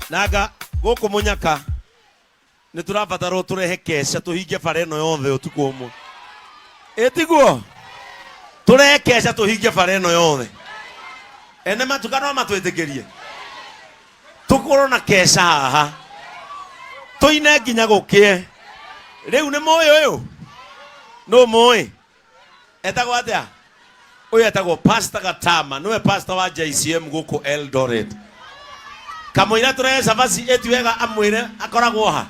Nanga gũkũ Mũnyaka nĩ tũrabatarwo tũrehe keca tũhinge bara ĩno yothe ũtukũ ũmwe. Ĩtiguo? Tũrehe keca tũhinge bara ĩno yothe. Ene matuka no matwĩtĩkĩrie. Tũkorwo na keca haha. Tũine nginya gũkĩe. Rĩu nĩ mũĩ ũyũ? Nũ mũĩ? Etagwo atĩa? Ũyũ etagwo Pastor Gatama, nĩwe pastor wa JCM gũkũ Eldoret. Kamũira tũrehe cabaci ĩti wega amwĩre akoragwo ha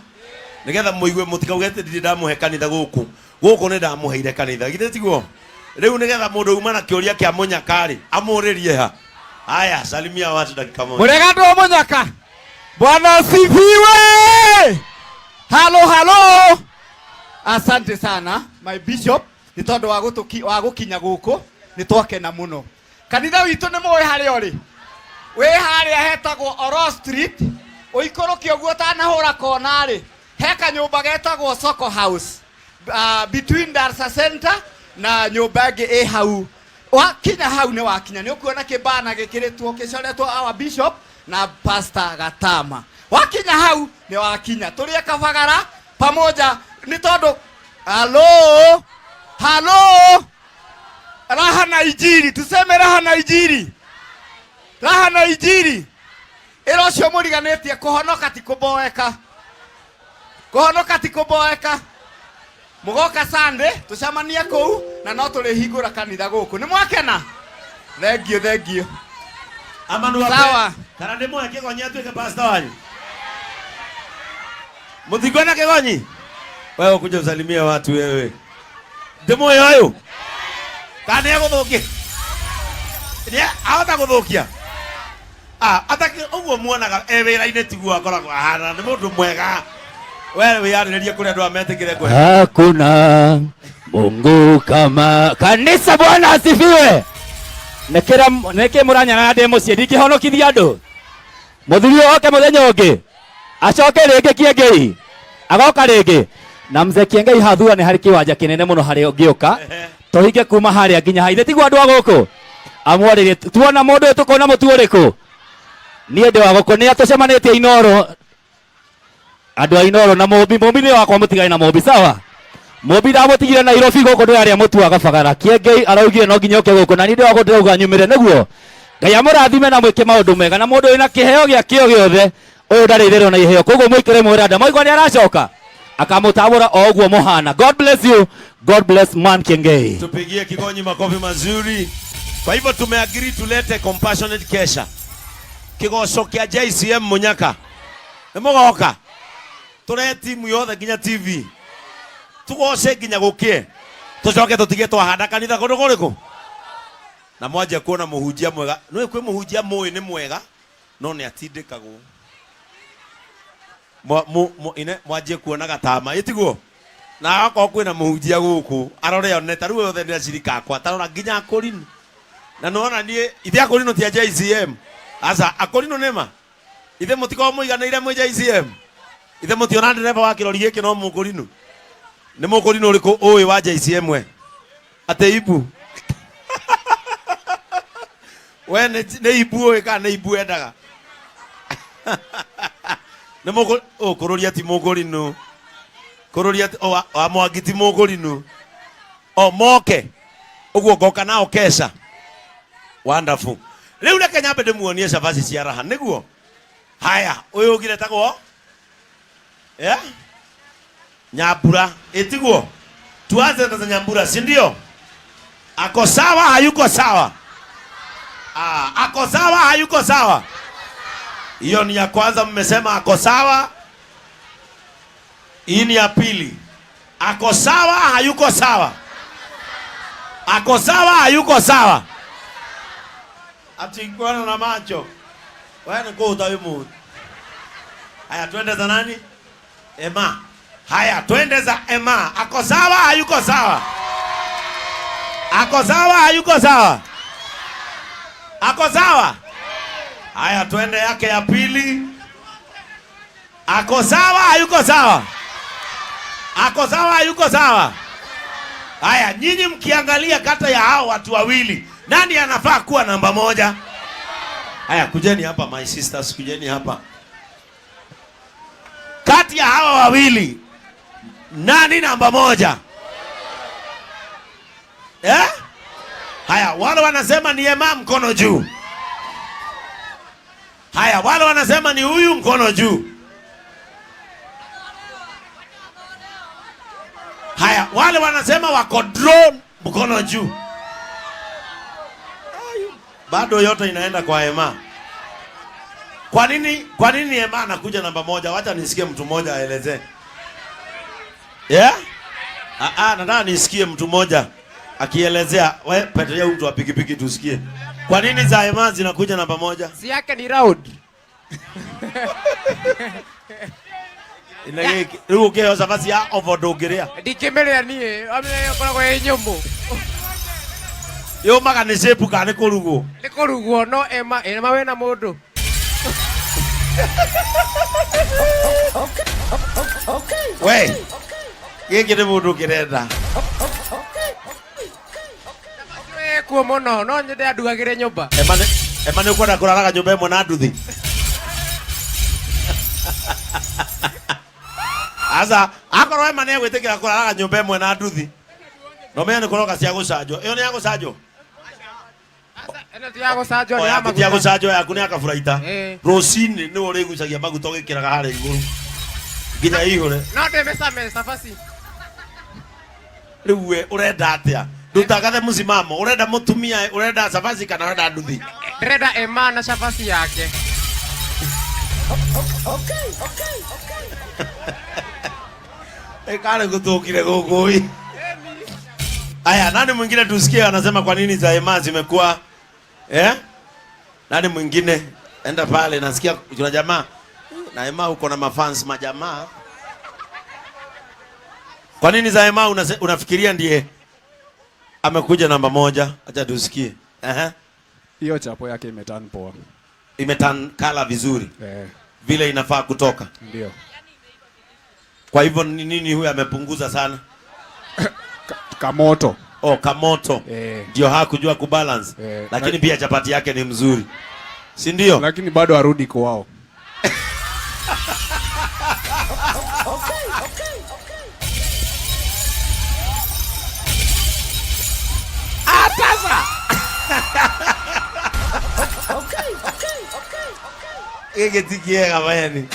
nĩgetha mũigue mũtikauge atĩ ndirĩ ndamũhe kanitha gũkũ. Gũkũ nĩ ndamũheire kanitha, githĩ tiguo? Rĩu nĩgetha mũndũ uma na kĩũria kĩa mũnyaka-rĩ, amũrĩrie ha? Haya, salimia watu dakika moja. Mũrega andũ a Mũnyaka. Bwana asifiwe. Halo halo. Asante sana my bishop nĩ tondũ wa gũtũki wa gũkinya gũkũ nĩ twakena mũno. Kanitha witũ nĩ mũĩ harĩa ũrĩ? Wĩ harĩa hetagwo Oro Street, ũikũrũke ũguo ũtanahũra kona rĩ, he kanyũmba getagwo Soko House between Darsa Center na nyũmba ĩngĩ ĩ hau. Wakinya hau nĩ wakinya, nĩ ũkuona kĩbana gĩkĩrĩtwo gĩcoretwo our bishop na Pastor Gatama. Wakinya hau nĩ wakinya, tũrĩe kabagara pamoja nĩ tondũ halo halo raha na injiri, tuseme raha na injiri, raha na injiri. Ĩra ũcio mũriganĩtie kũhonoka ti kũboeka, kũhonoka ti kũboeka. Mũgoka Sunday tũcemanie kũu na no tũrĩhingũra kanitha gũkũ. Nĩ mwakena? Thank you, thank you. Ama nĩ Sawa. Kana ndĩmũhe kĩgonyi atuĩke pastor wanyu? Mũtikuona kĩgonyi? Wewe ukuja usalimie watu wewe. Ndĩmũhe ũyũ? Kana nĩ egũthũkia? Nĩ ahota gũthũkia? Ah, ataki ũguo muonaga e wĩra-inĩ tiguo akoragwo ahana, nĩ mũndũ mwega. We wĩyarĩrĩrie kũrĩ andũ aya metĩkĩre kwe. Hakuna Mungu kama kanisa. Bwana asifiwe. Nekera neke muranyana ndĩ mũciĩ ndingĩhonokithia andũ. Mũthuri ũyũ oke mũthenya ũngĩ acoke rĩngĩ Kiengei agoka rĩngĩ na mzee Kiengei hathura nĩ harĩ kĩwanja kĩnene mũno harĩa ũngĩũka tũhinge kuma harĩa nginya haithe tiguo andũ a gũkũ amwarĩrie tuona mũndũ ũyũ tũkona mũtu ũrĩkũ niĩ ndĩ wa gũkũ nĩ atũcemanĩtie Inoro andũ a Inoro na Mũmbi. Mũmbi nĩ wakwa, mũtigane na Mũmbi sawa. Mũmbi ndamũtigire Nairobi gũkũ ndĩrarĩa mũtu wa gabagara. Kiengei araugire no nginya ũke gũkũ na niĩ ndĩ wa gũkũ ndĩrauga nyumĩre nĩguo Ngai amũrathime na mwĩke maũndũ mega na mũndũ wĩna kĩheo gĩa kĩo gĩothe ũyũ ndarĩ itherũ na iheo koguo mũikare mwĩranda mwaigua nĩ aracoka akamũtabũra o ũguo mũhana. God bless you. God bless man Kiengei. Tupigie Kigonyi makofi mazuri. Kwa hivyo tumeagree tulete compassionate kesha. Kigoco kia JCM Munyaka. Nĩ mũgoka? Tũrehe timu yothe nginya TV. Tugoce nginya gũkĩe. Tũcoke tũtige twahanda kanitha kũndũ kũrĩkũ? Na mwanjia kuona mũhunjia mwega. Nĩũĩ kwĩ mũhunjia mũĩ nĩ mwega no nĩ atindĩkagwo. Mwanjie kuona gatama ĩtiguo? Na akorwo kwĩna mũhunjia gũkũ arore one ta rĩu othe nĩ acirika akwa tarora nginya akũrinũ. Na nĩwona niĩ ithe akũrinũ ti a JCM. Aca akũrinũ nĩma? Ithe mũtikorwo mũiganĩire mwĩ JCM? Ithe mũtiona ndereba wa kĩrori gĩkĩ no mũkũrinũ? Nĩ mũkũrinũ ũrĩkũ ũĩ wa JCM we? Atĩ ibu. We nĩ ibu ũĩ kana nĩ ibu endaga? Nĩ mũkũ oh, kũrũria ti mũkũrinũ. Kũrũria oh, wa Mwangi ti mũkũrinũ. O moke. Ũguo ngoka nao kesha. Wonderful. Rĩu reke nyambe ndĩmuonie cabaci cia raha nĩguo. Haya, ũyũ ũngĩ retagwo yeah? Nyambura, ĩtiguo? Tuanze na Nyambura, si ndio? Ako sawa, hayuko sawa? Ah, ako sawa, hayuko sawa? Hiyo ni ya kwanza, mmesema ako sawa. Hii ni ya pili. Ako sawa, hayuko sawa? Ako sawa, hayuko sawa? Ati kuona na macho. Wewe ni kwa utawi mu. Haya, twende za nani? Emma. Haya, twende za Emma. Ako sawa, hayuko sawa? Ako sawa, hayuko sawa? Ako sawa? Haya, twende yake ya pili. Ako sawa, hayuko sawa? Ako sawa, hayuko sawa? Haya, nyinyi mkiangalia kata ya hao watu wawili, nani anafaa kuwa namba moja? Haya, kujeni hapa my sisters, kujeni hapa. Kati ya hawa wawili nani namba moja? Eh? Haya, wale wanasema ni Emma, mkono juu. Haya, wale wanasema ni huyu, mkono juu. Haya, wale wanasema wako drone, mkono juu. Bado yote inaenda kwa Emma. Kwa nini Emma anakuja namba moja? Wacha nisikie mtu mmoja aelezee. Yeah? Ah ah, nataka nisikie mtu mmoja akielezea. We petelea mtu wa pikipiki tusikie. Kwa nini za Emma zinakuja namba moja? Si yake ni round. Rĩu ũkĩheo cabaci ya ovo ndũngĩrĩa. Ndingĩmĩrĩa niĩ, amĩrĩa ĩkoragwo ĩ nyũmũ. Yũmaga nĩ shape kana nĩ kũrugwo? Nĩ kũrugwo no Emma, Emma wĩna mũndũ. We, gĩkĩ nĩ mũndũ kĩrenda. Kuo mũno, no nyende andugagĩre nyũmba. Emma nĩ ũkwenda kũraraga nyũmba ĩmwe na nduthi? Aca, akorwo Emma nĩ egwĩtĩkĩra kũraraga nyũmba ĩmwe na nduthi. No menya nĩ kũroka cia gũcanjwo. Ĩyo nĩ ya gũcanjwo? Ĩno ti ya gũcanjwo, nĩ ya yaku ti ya maguta. Gũcanjwo, yaku nĩ ya kaburaita. Ĩĩ. Rũcinĩ nĩwe ũrĩgucagia maguta ũgĩkĩraga harĩa igũrũ nginya ihũre. No ndĩmĩcame cabaci. Rĩu we ũrenda atĩa? Ndũtangathe mũsimamo. Ũrenda mũtumia, ũrenda cabaci kana ũrenda nduthi? Ndĩrenda Emma na cabaci yake. Ĩkarĩ gũthũkire gũkũ ĩ. Aya, nani mwingine tusikie anasema kwa nini za Emma zimekuwa eh? Nani mwingine? Enda pale, nasikia kuna jamaa na Emma uko na mafans majamaa. Kwa nini za Emma unafikiria ndiye amekuja namba moja? Acha tusikie. Ehe. Hiyo chapo yake imeturn poa. Imeturn color vizuri. Eh, Vile inafaa kutoka. Ndio. Kwa hivyo ni nini huyu amepunguza sana? Kamoto. Oh, kamoto. Eh. Ndio hakujua kubalance. Eh, Lakini pia chapati yake ni mzuri. Si ndio? Lakini bado arudi kwao. Atasa. Gĩkĩ ti kĩega mayani.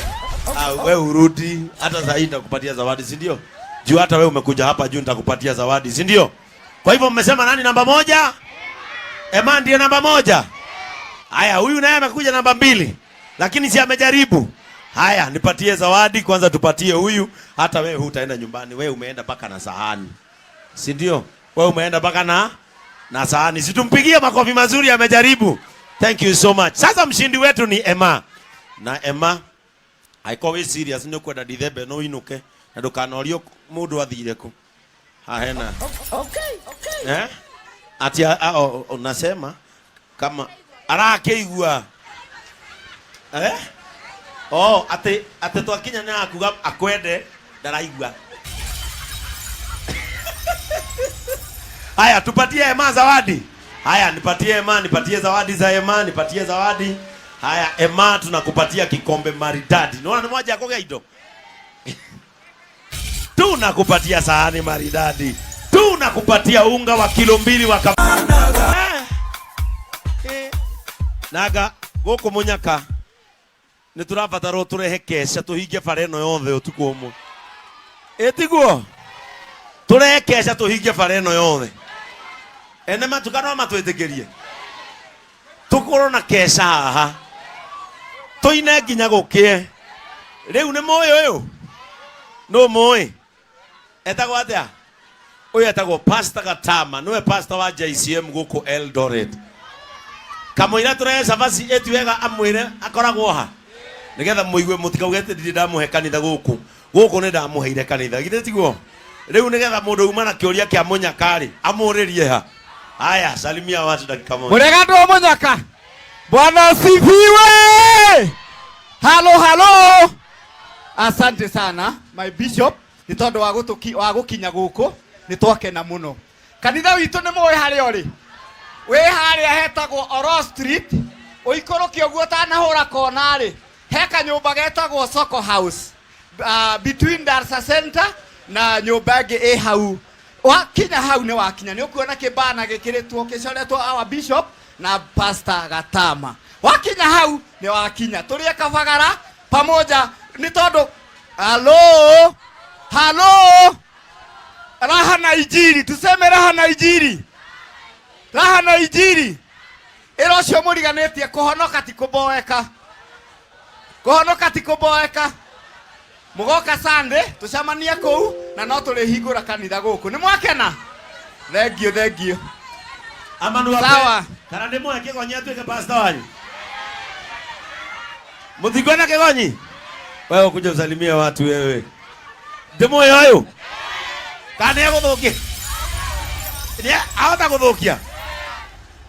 Ah, we urudi hata saa hii nitakupatia zawadi, si ndio? Juu hata we umekuja hapa juu nitakupatia zawadi, si ndio? Kwa hivyo mmesema nani namba moja? Emma ndiye namba moja. Haya, huyu naye amekuja namba mbili, lakini si amejaribu. Haya, nipatie zawadi kwanza, tupatie huyu. Hata wewe hutaenda nyumbani, wewe umeenda mpaka na sahani, si ndio? Wewe umeenda mpaka na sahani. Si tumpigie makofi mazuri, amejaribu. Thank you so much. Sasa mshindi wetu ni Emma. Na Emma, aiko wĩ serious nĩ ũkwenda ndithemba no inuke na ndũkanorio mũndũ athire kũ. Hahena. Eh? Ati unasema kama arakĩigua. Eh? Oh, ati twakinya nĩ akuga akwende ndaraigua. Haya, tupatie Emma zawadi. Haya, nipatie Emma, nipatie zawadi za Emma, nipatie zawadi. Haya, Emma tunakupatia kikombe maridadi. Unaona ni moja ya indo. Tunakupatia sahani maridadi. Tunakupatia unga wa kilo 2 wa Naga gũkũ mũnyaka nĩ tũrabatarwo tũrehe keca tũhinge bara ĩno yothe ũtukũ ũmwe. Ĩtiguo? Tũrehe keca tũhinge bara ĩno yothe. Ene matuka no matwĩtĩkĩrie. Tũkorwo na keca haha. Tũine nginya gũkĩe. Rĩu nĩ mũĩ ũyũ? Nũ mũĩ? Etagwo atĩa? Ũyũ etagwo Pastor Gatama, nĩwe pastor wa JCM gũkũ Eldoret. Kamũira tũrehe cabaci ĩti wega amwĩre akoragwo ha? Nĩgetha mũigue mũtikauge atĩ ndirĩ ndamũhe kanitha gũkũ. Gũkũ nĩ ndamũheire kanitha, githĩ tiguo? Rĩu nĩgetha mũndũ uma na kĩũria kĩa mũnyaka-rĩ, amũrĩrie ha? Haya, salimia watu dakika moja. Mũrega andũ a mũnyaka. Bwana asifiwe. Halo halo. Asante sana my bishop nĩ tondũ wa gũtũki wa gũkinya gũkũ nĩ twakena mũno. Kanitha witũ nĩ mũĩ harĩa ũrĩ. Wĩ harĩa hetagwo Oro Street, ũikũrũke ũguo ũtanahũra kona rĩ, he kanyũmba getagwo Soko House. Between Darsa Center na nyũmba ĩngĩ ĩ hau. Wakinya hau nĩ wakinya, nĩ ũkuona kĩbana gĩkĩrĩtwo gĩcoretwo our bishop na Pastor Gatama. Wakinya hau nĩ wakinya, tũrĩe kabagara pamoja nĩ tondũ halo halo, raha na injiri, tuseme raha na injiri, raha na injiri. Ĩra ũcio mũriganĩtie kũhonoka ti kũboeka, kũhonoka ti kũboeka. Mũgoka Sunday tũcemanie kũu na no tũrĩhingũra kanitha gũkũ. Nĩ mwakena? Thank you, thank you. Ama nĩ Sawa. Kana ndĩ mũhe kĩgonyi atuĩke pastor wanyu? Mũtikuona kĩgonyi? Wewe kuja usalimie watu wewe. Ndĩmũhe ũyũ? Kana nĩ egũthũkia? Nĩ ahota gũthũkia?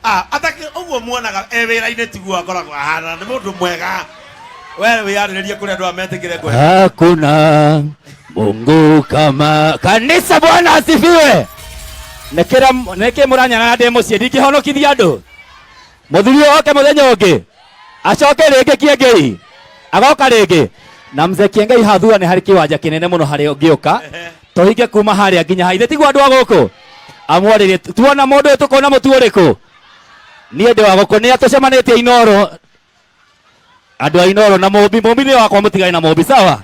Ah, ataki ũguo muonaga e wĩra-inĩ tiguo akoragwo ahana, nĩ mũndũ mwega. We wĩyarĩrĩrie kũrĩ andũ aya metĩkĩre kũhe. Hakuna Mungu kama kanisa. Bwana asifiwe. Nekera neke muranyana ndĩ mũciĩ ndingĩhonokithia andũ. Mũthuri ũyũ oke mũthenya ũngĩ acoke rĩngĩ Kiengei agoka rĩngĩ na mzee Kiengei hathua nĩ harĩ kĩwanja kĩnene mũno harĩa ũngĩũka tũhinge kuma harĩa nginya haithe tiguo andũ a gũkũ amwarĩrie tuona mũndũ ũyũ tũkona mũtu ũrĩkũ. Niĩ ndĩ wa gũkũ nĩ atũcemanĩtie Inoro, andũ a Inoro na Mũmbi. Mũmbi nĩ wakwa, mũtigane na Mũmbi, sawa?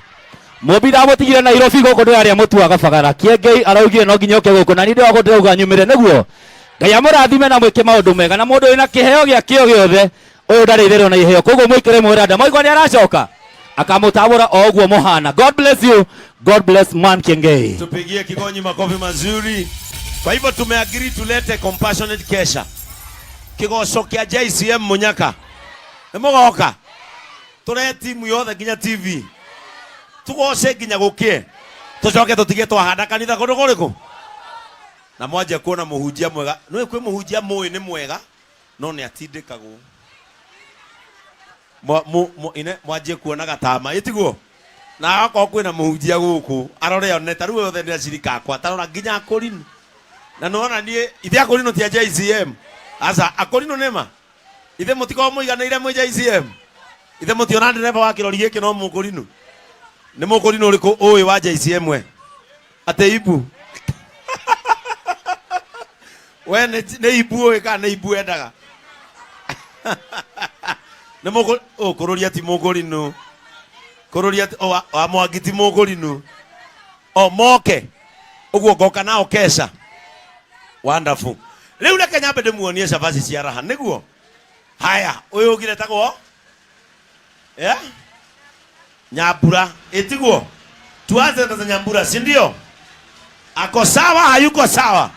Mũmbi ndamũtigire Nairobi gũkũ ndĩrarĩa mũtu wa gabagara. Kiengei araugire no nginya ũke gũkũ na niĩ ndĩ wa gũkũ ndĩrauga nyumĩre nĩguo Ngai amũrathime na mwĩke maũndũ mega. Na mũndũ wĩna kĩheo gĩa kĩo gĩothe ũyũ ndarĩ itherũ na iheo, koguo mũikare mwĩranda mwaigua nĩ aracoka akamũtabũra o ũguo mũhana. God bless you. God bless man Kiengei. Tupigie Kigonyi makofi mazuri. Kwa hivyo tumeagree tulete compassionate kesha. Kigoco kia JCM Munyaka. Nĩ mũgoka? Tũrehe timu yothe nginya TV. Tugoce nginya gũkĩe. Tũcoke tũtige twahanda kanitha kũndũ kũrĩkũ? Na mwanjia kuona mũhunjia mwega. Nĩũĩ kwĩ mũhunjia mũĩ nĩ mwega no nĩ atindĩkagwo. Mwanjie kuona gatama ĩtiguo? Na akorwo kwĩna mũhunjia gũkũ arore one ta rĩu othe nĩ acirika akwa tarora nginya akũrinũ. Na nĩwona niĩ ithe akũrinũ ti a JCM. Aca akũrinũ nĩma? Ithe mũtikorwo mũiganĩire mwĩ JCM? Ithe mũtiona ndereba wa kĩrori gĩkĩ no mũkũrinũ? Nĩ mũkũrinũ ũrĩkũ ũĩ wa JCM we? Atĩ ibu. We nĩ ibu ũĩ kana nĩ ibu wendaga? Nĩ mũkũ oh, kũrũria ti mũkũrinũ. Kũrũria ti, oh, wa Mwangi ti mũkũrinũ. O moke. Ũguo ngoka nao kesha. Wonderful. Rĩu reke nyambe ndĩmuonie cabaci cia raha nĩguo. Haya, ũyũ ũngĩ retagwo? Yeah? Nyambura. Ĩtiguo? Tuanze na za Nyambura, si ndio? Ako sawa, hayuko sawa?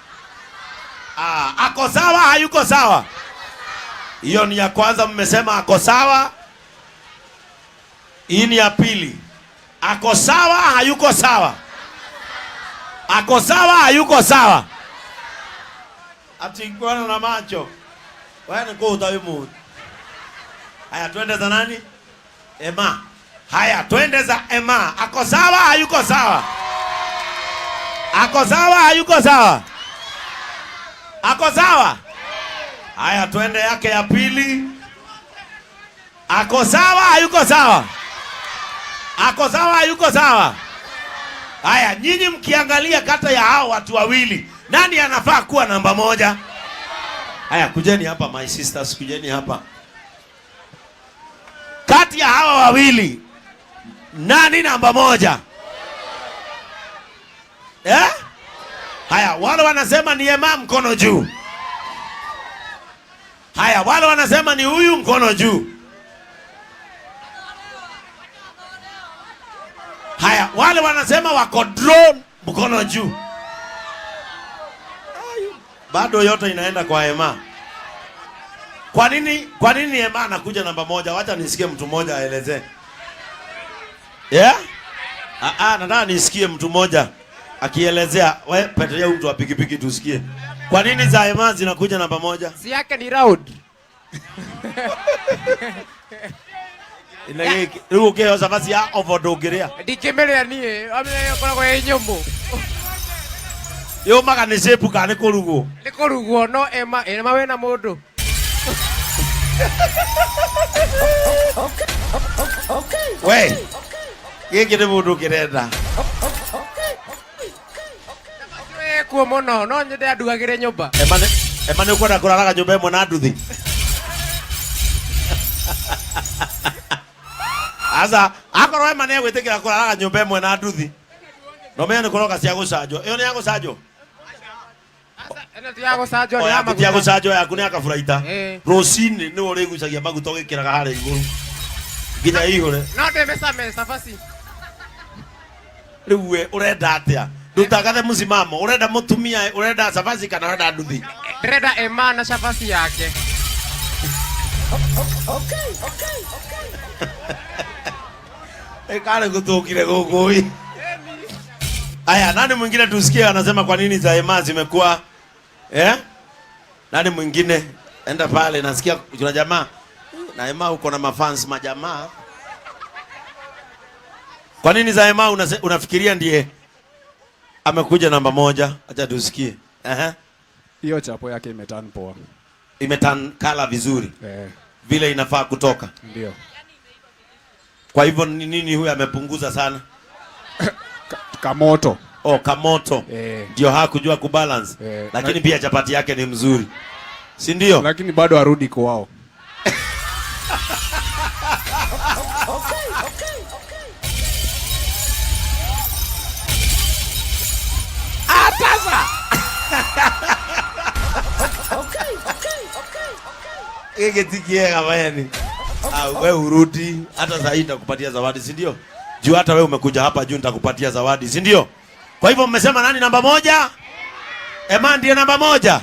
Ah, ako sawa, hayuko sawa? Hiyo ni ya kwanza mmesema ako sawa. Hii ni ya pili. Ako sawa, hayuko sawa? Ako sawa, hayuko sawa? Ati kuona na macho. Wewe ni kwa utawi mu. Haya, twende za nani? Emma. Haya, twende za Emma. Ako sawa, hayuko sawa? Ako sawa, hayuko sawa? Ako sawa? Haya, twende yake ya pili. Ako sawa, hayuko sawa? Ako sawa, hayuko sawa? Haya, nyinyi mkiangalia kata ya hao watu wawili, nani anafaa kuwa namba moja? Haya, kujeni hapa my sisters, kujeni hapa. Kati ya hawa wawili, nani namba moja? Haya, wale wanasema ni Emma, mkono juu. Haya, wale wanasema ni huyu, mkono juu. Haya, wale wanasema wako drone, mkono juu. Bado yote inaenda kwa Emma. Kwa nini Emma anakuja namba moja? Wacha nisikie mtu mmoja aelezee. Yeah? Nataka nisikie mtu mmoja akielezea. We, pendelea mtu wa pikipiki tusikie. Kwa nini za Emma zinakuja namba moja? Si yake ni round. Rĩu ũkĩheo cabaci ya ovo ndũngĩrĩa. Ndingĩmĩrĩa niĩ, amĩrĩa ĩkoragwo ĩ nyũmũ. Yũmaga nĩ shape kana nĩ kũrugwo? Nĩ kũrugwo, no Emma wĩna mũndũ. We, Gĩkĩ nĩ mũndũ kĩrenda. Ĩkuo mũno no nyende andugagĩre nyũmba. Ema nĩ ũkwenda kũraraga nyũmba ĩmwe na nduthi? Aca, akorwo Ema nĩ egwĩtĩkĩra kũraraga nyũmba ĩmwe na nduthi. No menya nĩ kũroka cia gũcanjwo. Ĩyo nĩ ya gũcanjwo? Ĩno ti ya gũcanjwo, O nĩ ya yaku ti ya maguta. gũcanjwo, yaku nĩ ya kaburaita. Ĩĩ. Rũcinĩ nĩwe ũrĩgucagia maguta ũgĩkĩraga harĩa igũrũ nginya ĩihũre. No ndĩmĩcame cabaci. Rĩu we ũrenda atĩa? Ndũtangathe msimamo. Ũrenda mũtumia, ũrenda cabaci kana ũrenda nduthi? Ndĩrenda Emma na cabaci yake. Ĩkarĩ gũtũkire gũkũ ĩ. Aya, nani mwingine tusikie anasema kwa nini za Emma zimekuwa eh? Nani mwingine? Enda pale, nasikia kuna jamaa na Emma uko na mafans majamaa. Kwa nini za Emma unafikiria ndiye amekuja namba moja? Acha tusikie. Aha. Hiyo chapo yake imeturn poa. Imeturn color vizuri. Vile inafaa kutoka. Ndio. Kwa hivyo ni nini huyu amepunguza sana? Kamoto. Oh, kamoto. Ndio hakujua kubalance. Lakini pia chapati yake ni mzuri. Si ndio? Lakini bado arudi kwao. Atasa. Gĩkĩ ti kĩega weni. Ah, we urudi hata sasa nitakupatia zawadi, si ndio? Juu hata we umekuja hapa juu nitakupatia zawadi, si ndio? Kwa hivyo mmesema nani namba moja? Emma ndiye namba moja.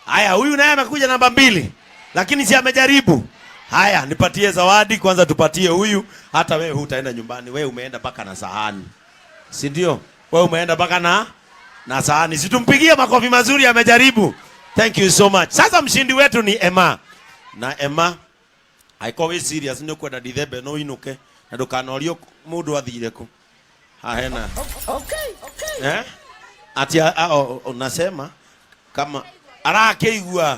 Haya, huyu naye amekuja namba 2. Lakini si amejaribu. Haya, nipatie zawadi kwanza, tupatie huyu. Hata wewe hutaenda nyumbani, wewe umeenda mpaka na sahani. Si ndio? Wewe umeenda mpaka na sahani. Si tumpigie makofi mazuri, amejaribu. Thank you so much. Sasa mshindi wetu ni Emma. Na Emma aiko we serious nĩ kwenda dithembe no inuke na ndukanorio mundu athire ku. Hahena. Eh? Ati unasema kama arakĩigua.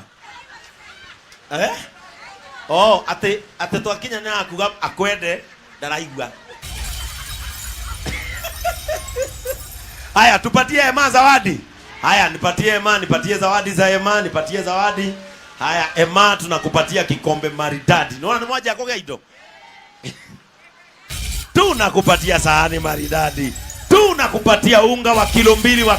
Eh? Oh, ati twakinya nĩ akuga akwende ndaraigua. Haya, tupatie Emma zawadi. Haya, nipatie Emma, nipatie zawadi za Emma, nipatie zawadi. Haya, Emma tunakupatia kikombe maridadi. Unaona ni moja ya kogea indo. Tunakupatia sahani maridadi. Tunakupatia unga wa kilo 2 wa